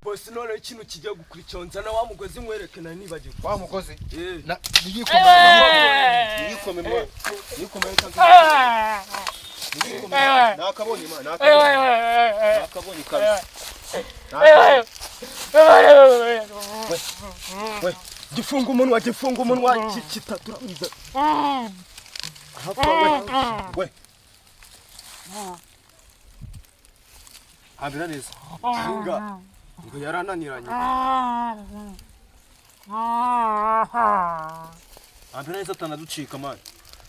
Boss, noneho ikintu kigiye gukurikira, nzana wa mugozi nkwereke, nari nibagiwe. Wa mugozi? Eh. Na niyikome, niyikome mwa, niyikome, reka nze. Niyikome, nakabonye ma, nakabonye, nakabonye kabisa. Nakabonye. We, gifunga umunwa, gifunga umunwa, kitatura. Hafa we. We, hambira neza. Funga ngo yarananiranye. Hambira neza atanaducika, man.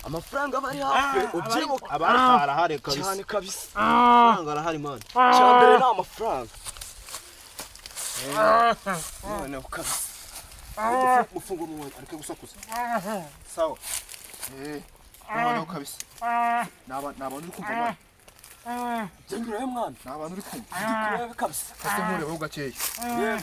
Amafaranga aba ari hafi, ubyibuka. Abari arahari kabisa. Cyane kabisa. Amafaranga arahari, man. Cyambere ni amafaranga noneho kabisa. Mufunga umunwa, areke gusakuza. Sawa, eh, noneho kabisa ni abantu uri kumva, man. Genda urebe, mwana. Ni abantu uri kumva. Urebe kabisa. Ese nkurebeho gakeya? Yewe.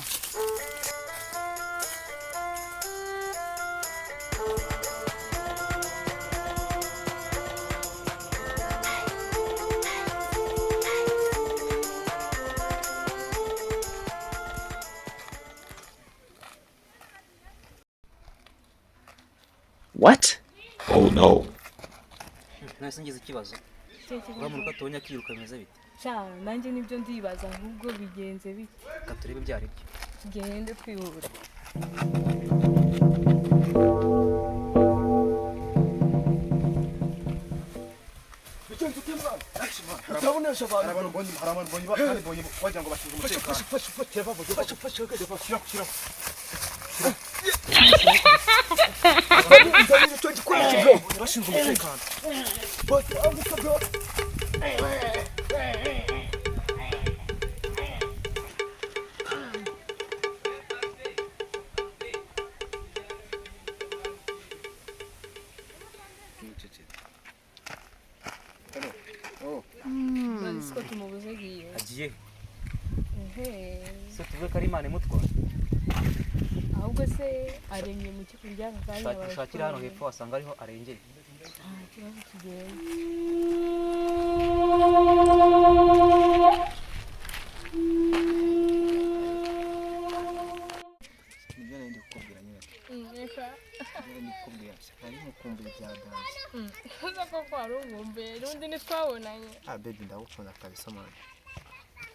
What? Oh no. Nahise ngize ikibazo. Uriya muntu ko tubonye akiruka, bimeze bite? Sha, nanjye nibyo ndibaza, ahubwo bigenze bite? Reka turebe ibyo ari byo. Tugende twihuta. Bigenze ute, mwana? Utabonesha Hari abantu. abantu mbonye, hari abantu mbonye, kandi mbonye wagira ngo bashinzwe umutekano. Fasha, fasha, fasha, fasha, fasha, Shyira, shyira. Nzanira icyo gikoresho, bro. Bashinzwe umutekano. Boss, anguka, bro. None siko tumubuze, agiye? Agiye. Ehe. Se tuvuge ko ari Imana imutwara? Ahubwo se aremye mu kigo ry'aka kanya? Ushakire hano hepfo, wasanga ariho arengeye. Nta kibazo, tugende. Nibyo nari ndi kukubwira nyine. Reka. Nibyo nari ndi kukubwira, nari nkukumbuye bya danger. Uza koko wari unkumbuye, n'undi ntitwabonanye. Ah baby, ndagukunda kabisa, man.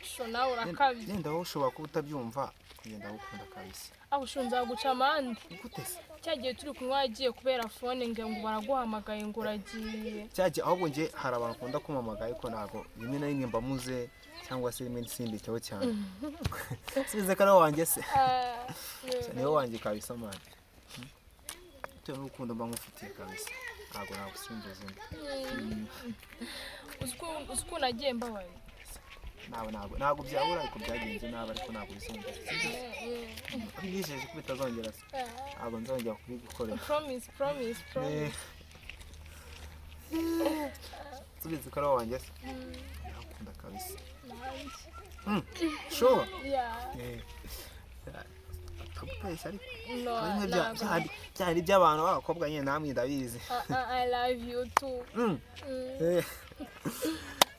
Sho, nawe urakabye. Yenda wowe ushobora kuba utabyumva, njye ndagukunda kabisa. Aho usho nzaguca amande. Gute se? Cya gihe turi kunywa yagiye kubera phone ngo baraguhamagaye, ngo uragiye. Cyagiye ahubwo njye hari abantu bakunda kumpamagara, ariko ntabwo rimwe na rimwe mbamuze cyangwa se rimwe simbiteho cyane. Sibize ko ari wowe wanjye se? Ah, Niwe wanjye kabisa, man, bitewe n'urukundo mba nkufitiye kabisa, ntabwo nagusimbuza undi. Uzi ukuntu nagiye mbabaye? Ntabwo byabura, ariko byagenze nabi, ariko ntabwo bizongera. Mwijeje ko bitazongera se? Ntabwo nzongera kubigukorera. Promise, promise, promise. Subize ko ari wowe wanjye se? Ndagukunda kabisa. Sure? Yeah. Akagupesha ariko No. bimwe Ntabwo. byari by'abantu b'abakobwa nyine, namwe ndabizi. Ah, ah, I love you too.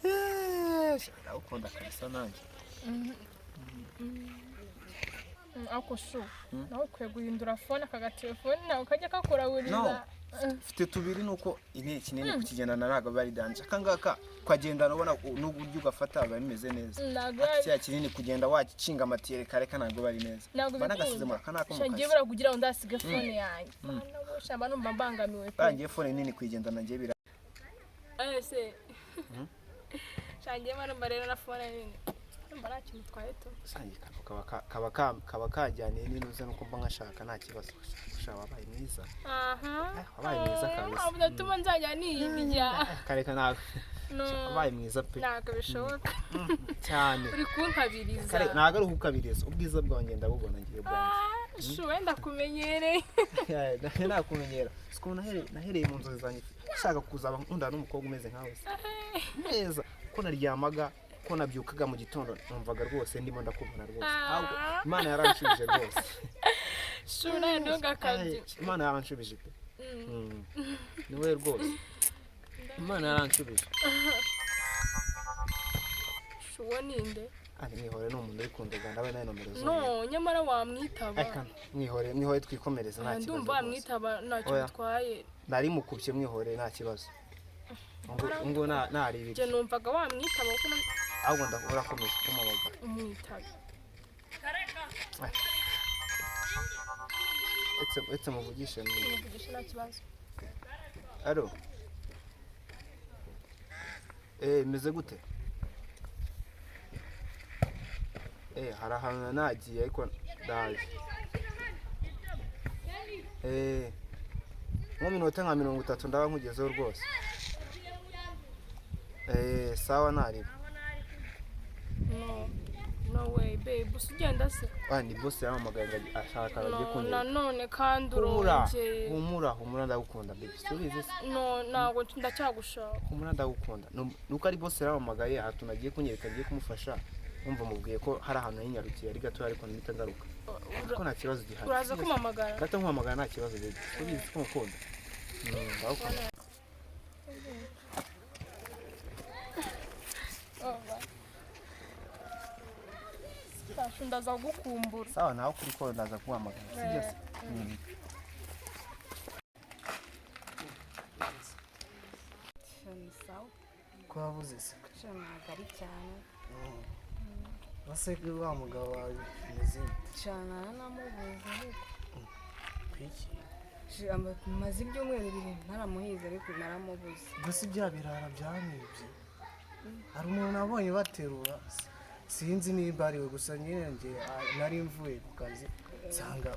Eh, ndagukunda kabisa nanjye. Ako shu, nawe ukwiye guhindura phone, aka gatelefone nawe kajya kakuraburiza. No. Mfite tubiri, nuko intebe kinini kukigendana ntabwo biba ari danger. Aka ngaka ukagendana ubona n'uburyo ugafata biba bimeze neza. Ntabwo Kiriya kinini kugenda wakinga amatiyeri kare ntabwo biba ari neza. Ntabwo Mba nagasize bikunda. muri aka nako mu Sha, ngiye kazi. buriya kugira ngo ndasige phone yanjye. Mana we, sha, mba numva mbangamiwe pe. Barangiye phone nini kuyigendana ngiye bira. Ese sha, ngiye mba numva rero na phone nini numva nta kintu twaye tu. Sange kaba kajyaniye n'inuze nuko mba nkashaka, nta kibazo. Sha, wabaye mwiza. Aha. Eh, wabaye mwiza kabisa. Aho udatuma nzajya niyirya. Kareka nawe. No. Wabaye mwiza pe. Ntabwo bishoboka. Cyane. Uri kunkabiriza. Kare ntabwo ari ukukabiriza, ubwiza bwawe ngenda bubona ngiye bwanjye. Ah, shu, wenda kumenyereye. Nakumenyera siko nahereye mu nzozi zanjye nshaka kuzaba nkundana n'umukobwa umeze nkawe se neza, ko naryamaga, ko nabyukaga mu gitondo numvaga rwose ndimo ndakubona rwose. Ahubwo Imana yaranshubije rwose. Shu, nawe ntugakabye. Ay, Imana yaranshubije pe. Ni wowe rwose, Imana yaranshubije. Shu, uwo ninde? Ari mwihore, ni umuntu uri kundoga, ndabaye nawe nomero z'umuntu. No, nyamara wamwitaba. Reka mwihore, mwihore, twikomereze, nta Ah, kibazo ndumva rwose. wamwitaba, ntacyo Oya. bitwaye. Nari mukubye, mwihore, nta kibazo. Ngo nari Njye ibiryo. numvaga wamwitaba kuko Ahubwo urakomeza kumubagara. Umwitabe. Etse muvugishe numve. Umuvugisha, nta kibazo. Allô. Meze gute? Hari ahantu nagiye ariko ndaje. Nko minota nka 30 ndaba nkugezeho rwose. Sawa, nariba. No, no way, babe, usa ugenda se? Ah, ni boss yampamagaye ngo ashaka agiye No, kunyereka. nanone kandi Humura, urongeye. humura, humura, ndagukunda baby. Subize se. No, ntabwo ndacyagushaka. Humura, ndagukunda. Nuko ari boss yampamagaye ahantu nagiye kunyereka, agiye kumufasha. Umva, mubwiye ko hari ahantu yinyarukiye ari gato ariko mpita ngaruka. Ko nta kibazo gihari. Uraza kumpamagara? Gato nkuhamagara, nta kibazo baby. Subize ko ngukunda. Ndagukunda. Sasha, ndaza kugukumbura. Sawa, nawe kuri ko ndaza kuguhamagara. Sibyo se? Ni sawa. Ko wabuze se? Sha, ntabwo ari cyane. Ese wa mugabo wawe umeze bite? Sha, naranamubuze ariko. Kwiki? Sha, maze ibyumweru 2 ntaramuhize ariko naramubuze. Gusa ibya birara byamwibye, hari umuntu nabonye baterura, sinzi nimba ari we, gusa nyine njye nari mvuye ku kazi nsanga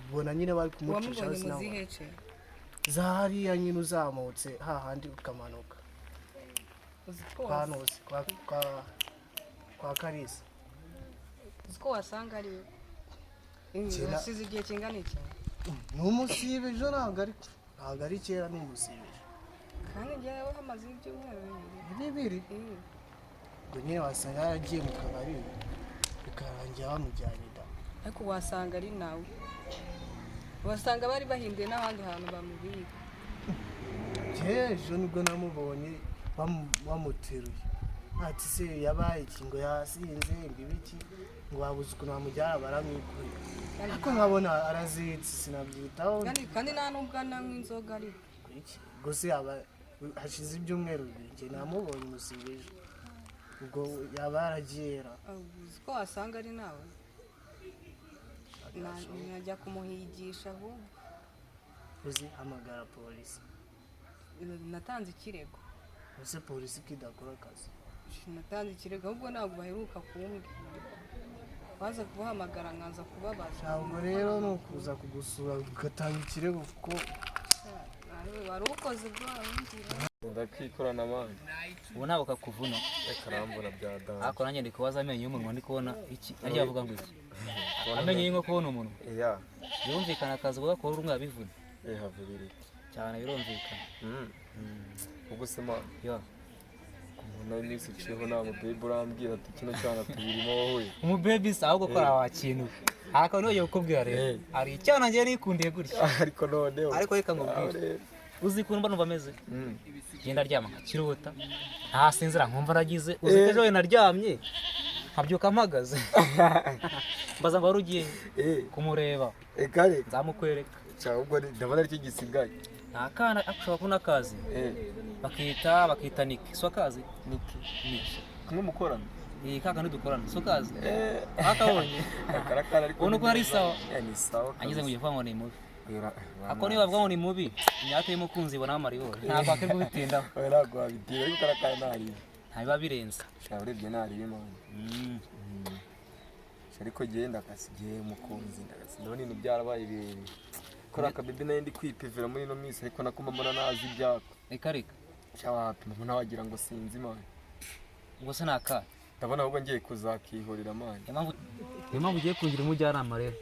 mbona nyine bari kumucisha. Wamubonye mu Sinabona. zihe ce? Za hariya nyine uzamutse hahandi ukamanuka. Uzi ko Kwa Ntuzi, kwa Karisa. Uzi ko wasanga ari we? Wasize igihe kingana iki? Ni umusibe ejo, ntabwo ari kera, ni umusibe ejo. Kandi njyewe hamaze ibyumweru 2. Bibiri? Eh. Ubwo nyine wasanga yaragiye mu kabari bikarangira bamujyanye da. Ariko wasanga ari nawe, wasanga bari bahinduye n'ahandi hantu bamubika. Ejo nibwo namubonye bamuteruye, ati se yabaye iki, ngo yasinze, ngo ibiki, ngo babuze ukuntu bamujyana baramwikuye, ariko nkabona araziritse, sinabyitaho. Kandi nta nubwo ananywa inzoga ariko. Iki gusa yaba hashize ibyumweru 2 njye namubonye umusibe ejo, ubwo yaba yaragiye ra. Uzi ko wasanga ari nawe? Najya kumuhigisha ahubwo. Uzi hamagara polisi. Natanze ikirego. Ese polisi ko idakora akazi? Natanze ikirego, ahubwo ntabwo baheruka kumbwira, baza kubahamagara nkaza kubabaza. Ntabwo rero ni ukuza kugusura ugatanga ikirego kuko Wari ukoze bwa Ndakikoranabuhanga. Ubu ntabwo kakuvuna? Reka, arambura bya danger. Ariko nanjye ndi kubaza amenyo y'umunwa, ndi kubona iki arya bavuga ngo iki, amenyo y'inkoko kubona umunwa. Ya. Birumvikana, akazi ugakora uri umwe bivuna. Have bibiri. Cyane, birumvikana. Ubwo se man, yo. Umuntu iminsi iciyeho nta mubaby urambwira ati kino cyana tubirimo wowe. Umubaby se ahubwo kora wakintu hari akantu ngiye kukubwira rero. Hari icyana ngiye nikundiye gutya. Ariko noneho Ariko reka nkubwire, uzi ukuntu mba numva ameze, ngenda aryama nkakiruta, ntasinzira, nkumva aragize. Uzi ko ejo wenda naryamye nkabyuka mpagaze, mbaza ngo wari ugiye kumureba? Kare. Nzamukwereka. Cyangwa ndabona aricyo gisigaye. Ni akana ariko ushobora kubona akazi, bakita Niki, si akazi? Niki? Niki. Kumwe mukorana? Iyi ka kandi dukorana, si ukazi? Akabonye? Akarakara ariko. Ubona uko ari sawa? Ni sawa. Angize ngo ugiye kuvuga ngo ni mubi. Oya. Ako niba bavuga ngo ni mubi, imyaka y'umukunzi ibona amaribori, ntabwo wakwirirwa ubitindaho. Oya, ntabwo wabitinda, ariko karakara ntaribi. Ntabiba birenze. Shaka urebye ntaribi man. Ariko genda akasigiye umukunzi ndagasi, ndabona ibintu byarabaye birebire. Kora akabibi nayo ndi kwipivira muri ino minsi, ariko nako mbona nazi ibyako. Reka reka. Cyawapi, mbona wagira ngo sinzi man. Ubwo se ni akahe? Ndabona ahubwo ngiye kuzakihorera man. Niyo mpamvu ugiye kungira umujyanama rero.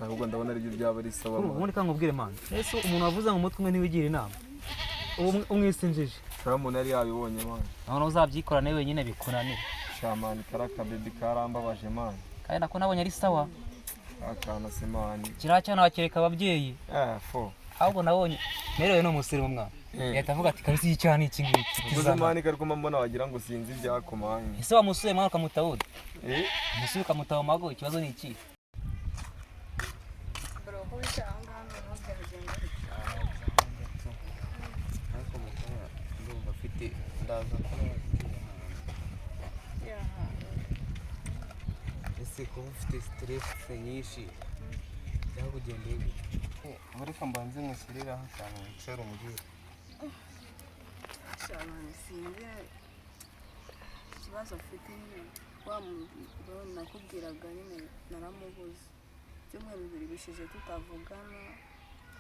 Ahubwo ndabona aribyo byaba ari sawa man. Ubundi kangubwire man, ese umuntu wavuze ngo umutwe umwe ntiwigira inama, ubu umwise injiji? Shaka umuntu yari yabibonye man. Noneho uzabyikora nawe wenyine bikunanire. Sha man, kariya kabibi karambabaje man. Kandi nako nabonye ari sawa. Akana se man. Kiriya cyana wakireka ababyeyi. Eh, fo. Ahubwo nabonye merewe n'umusirimu mwana. Yahita avuga ati kabisa iki cyaha ni iki ngiki. Uvuze man ko mbona wagira ngo sinzi ibyakomanye. Ese wamusuye mwana ukamutawuda? Eh? Umusuye ukamutaha mago, ikibazo ni iki? Bro, ko wicaye aho ngaho noneho byagenda bite? Ariko mukanya ndumva afite, ndaza kuba. Ese kuba ufite stress nyinshi byakugendeye gute? Mureka mbanze mushyiriraho akantu wicara umbwire. Shabana, sinzi ikibazo mfite nyine. Wa mugabo nakubwiraga nyine naramubuze, ibyumweru 2 bishize tutavugana,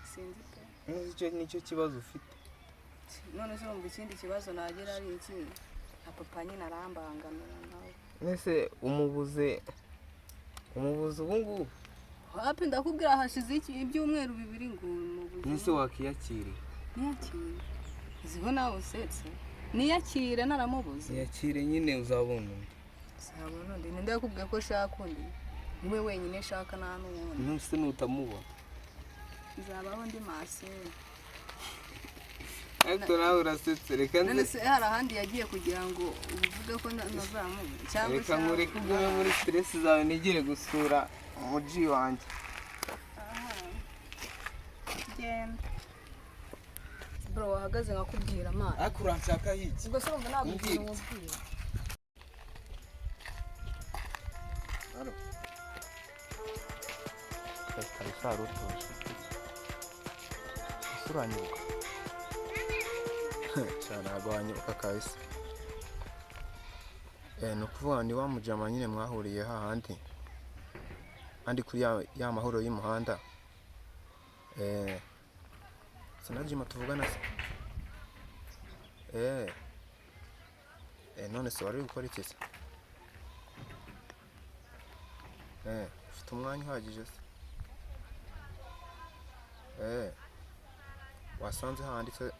sinzi pe. Icyo nicyo kibazo ufite? None se urumva ikindi kibazo nagira ari iki? Na papa nyine arambangamira nawe. Ese umubuze ubu ngubu? Wapi, ndakubwira hashize iki ibyumweru 2 ngo umubuze. Ese wakiyakiriye? Niyakire ziho nawe usetse, niyakire naramubuze. Niyakire nyine, uzabona undi. Sinabona undi? Ninde yakubwiye ko nshaka undi? Niwe wenyine nshaka, nta n'uwundi. Nuse nutamubona? Nzabaho ndi masera. Ariko nawe urasetse, reka None nze. se hari ahandi yagiye kugira ngo uvuge ko ntazamubona cyangwa Reka nkureke ugume muri stress zawe, nigire gusura umuji wanjye. Genda bro, wahagaze nkakubwira amazi. Ariko uranshaka iki? Ubwo se urumva ntabwo Mbwira. ikintu mubwira? Kabisa wari utuje. Ese uranyibuka? Sha, ntabwo wanyibuka kabisa. Ni ukuvuga ni wa mujama nyine mwahuriye hahandi handi kuri ya mahuriro y'umuhanda. Sinajima tuvugana se? None se wari uri gukora iki se? Ufite umwanya uhagije se? Wasanze handitse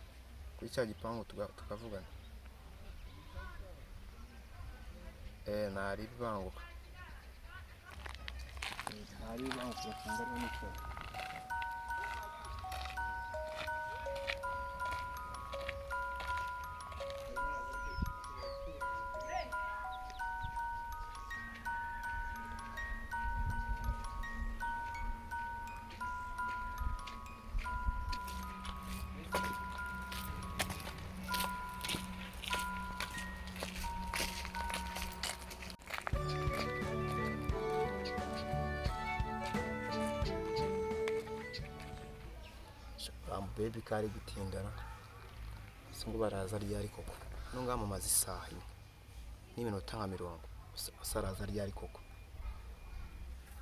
kuri cya gipangu tukavugana. Ntari bibanguka, ntari bibanguka, bafunga ariho nicaye. Baby kari gutindana se ngo baraza ryari koko? No ngamamaza isaha imwe n'iminota nka 40, asa araza ryari koko?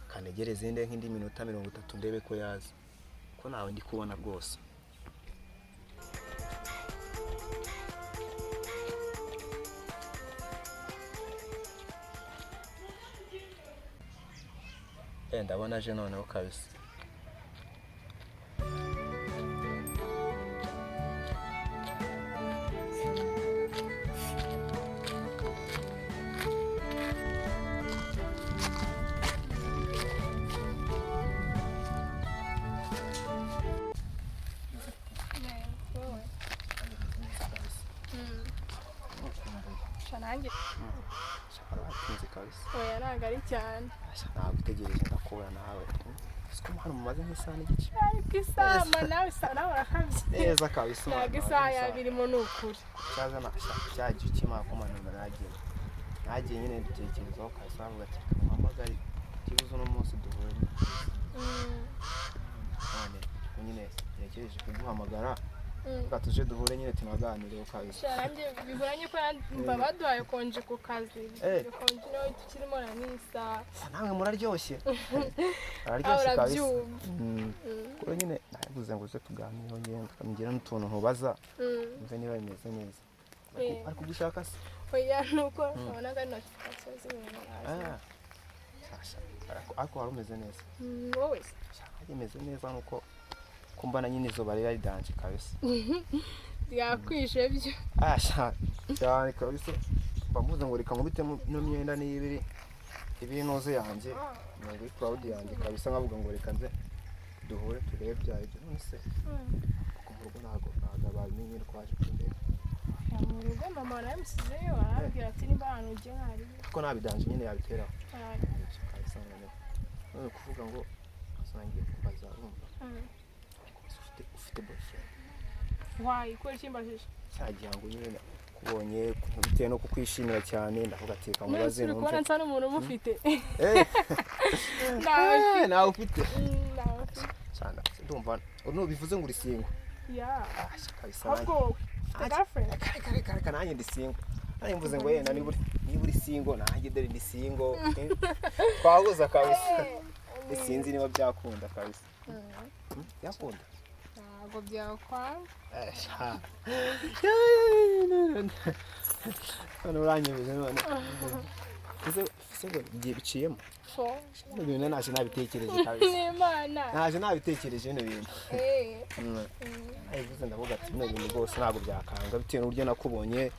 Kanegereze inde nk'indi minota 30 ndebe ko yaza, ko nawe ndi kubona rwose. Ndabona aje noneho kabisa. Wowe sha nanjye. Watinze kabisa. Oya, ntabwo ari cyane. Asha, nagutegereje ndakubura nawe. Siko hano mumaze nk'isaha n'igice. Ariko isaha nawe, isaha nawe urakabye. Neza kabisa. Ntabwo isaha yaba irimo, ni ukuri. Cyaza na cyagiye ukimara kumanura nagiye nyine mbitekerezaho kabisa, bavuga ati reka muhamagare ikibazo uno munsi duhure nyine. None ubwo nyine ntekereje kuguhamagara, reka tuje duhure nyine tunaganireho kabisa. Sha nanjye bihuranye ko mba baduhaye konje ku kazi. Konje niyo tukirimo na n'isaha. Sha, namwe muraryoshye. Aho Araryoshye kabisa. urabyumva. Kuko nyine nabivuze ngo uze tuganireho, ngenda ngira n'utuntu nkubaza, mve niba bimeze neza. Ari kugushaka se? Oya, nuko nabonaga ari notification z'ibintu nazi. Ah. Sha, ariko wari umeze neza. Wowe se? Sha, rimeze neza nuko kumbana nyine izuba riri danje kabisa. Ryakwishe byo. Ah, sha, cyane kabisa. Mbamuze ngo reka nkubitemo ino myenda niyo ibiri inoze yanjye, ngo cloud yanjye kabisa, nkavuga ngo reka nze duhure turebe bya ibyo. None se kuko mu rugo ntago babimenye ko waje kundeba? Mu rugo mama naramusizeyo, arambwira ati nimba ahantu ugiye ntari. Kuko ntabidanje nyine yabiteraho kabisa. Noneho none kuvuga ngo ngiye kubaza, urumva ufite boyfriend? Why? Kubera iki mbajije? Cyagira ngo nyine kubonye bitewe no kukwishimira cyane, ndavuga ati reka None mubaze uri numve. kubona nsa n'umuntu umufite? Eh, Ntawe. Nawe ufite? Ntawe mfite. Cyane ndumva nubivuze ngo uri single. Yeah. Ah, kabisa nanjye. Ahubwo wowe ufite girlfriend? Kare kare kare kare, nanjye ndi single. Nanjye mvuze ngo yenda niba uri single, nanjye dore ndi single. Twahuza kabisa. Sinzi niba byakunda kabisa. Byakunda? Ntabwo byakwanga. Eh, sha. None uranyemeje none. Ese ngo igihe biciyemo. Fo. Bino bintu naje nabitekereje kabisa. N'Imana. Naje nabitekereje bino bintu. Eh. Nabivuze ndavuga ati bino bintu rwose ntabwo byakanga bitewe n'uburyo nakubonye,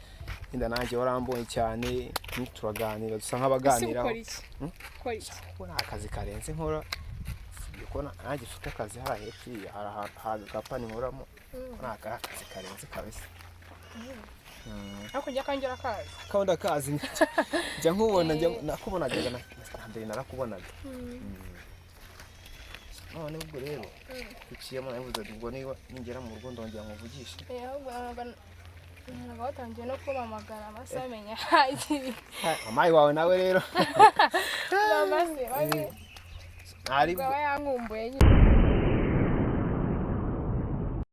wenda nanjye warambonye cyane, turaganira, dusa Ese nk'abaganiraho. ukora iki? Ukora iki? Kuko nta kazi karenze nkora, usibye ko nanjye mfite akazi hariya hepfo iriya, hari agapani nkoramo, ko nta akazi karenze kabisa. Ariko njya kanjye urakazi. Kandi akazi njya nkubona, njya nakubonaga na mbere narakubonaga. None ubwo rero biciyemo, nabivuze ati ubwo niba ningera mu rugo ndongera nkuvugishe. Eh, ahubwo ntabwo batangiye no kumpamagara, amasaha amenya hagiye. Mamayi wawe nawe rero. Mama se babe Ntari aba yankumbuye nyine.